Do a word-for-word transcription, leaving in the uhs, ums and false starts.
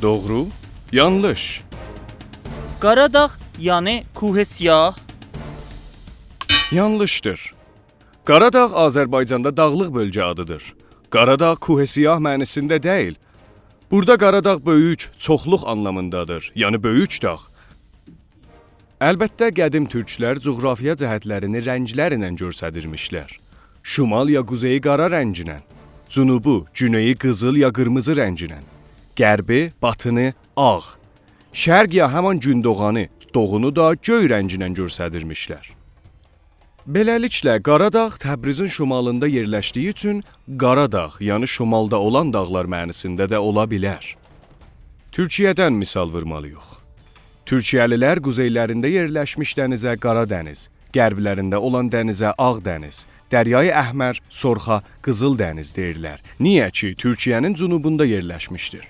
دوغرو، یانلیش. قاراداغ، یعنی کوه سیاه. یانلیشدیر. قاراداغ آذربایجاندا داغلیق بؤلگه آدیدیر. قاراداغ کوه سیاه معنی‌سینده دئییل. بورادا قاراداغ بؤیوک، چوخلوق آنلامیندادیر، یعنی بؤیوک داغ. البته، قدیم تورکلر جغرافیا جهتلرینی رنگلرله گؤستریرمیشلر. شمال یا قوزئیی قارا رنگینن، جنوبو، گونئیی قیزیل یا قیرمیزی رنگینن، غربی، باتینی آغ، شرق یا همان گوندوغانی، دوغونو دا گؤی رنگینن گؤستریرمیشلر. بئله‌لیکله، قاراداغ تبریزین شمالیندا یئرلشدیگی اوچون قاراداغ، یعنی شمالدا اولان داغلار معنی‌سینده ده اولا بیلر. تورکیه‌دن مثال وورمالی‌ییق. تورکیه‌لی‌لر قوزئیلرینده یئرلشمیش دنیزه قارا دنیز، غربلرینده اولان دنیزه آغ دنیز، دریای احمر، سرخا، قیزیل دنیز دئییرلر. نییه کی، تورکیه‌نین جنوبوندا یئرلشمیشدیر.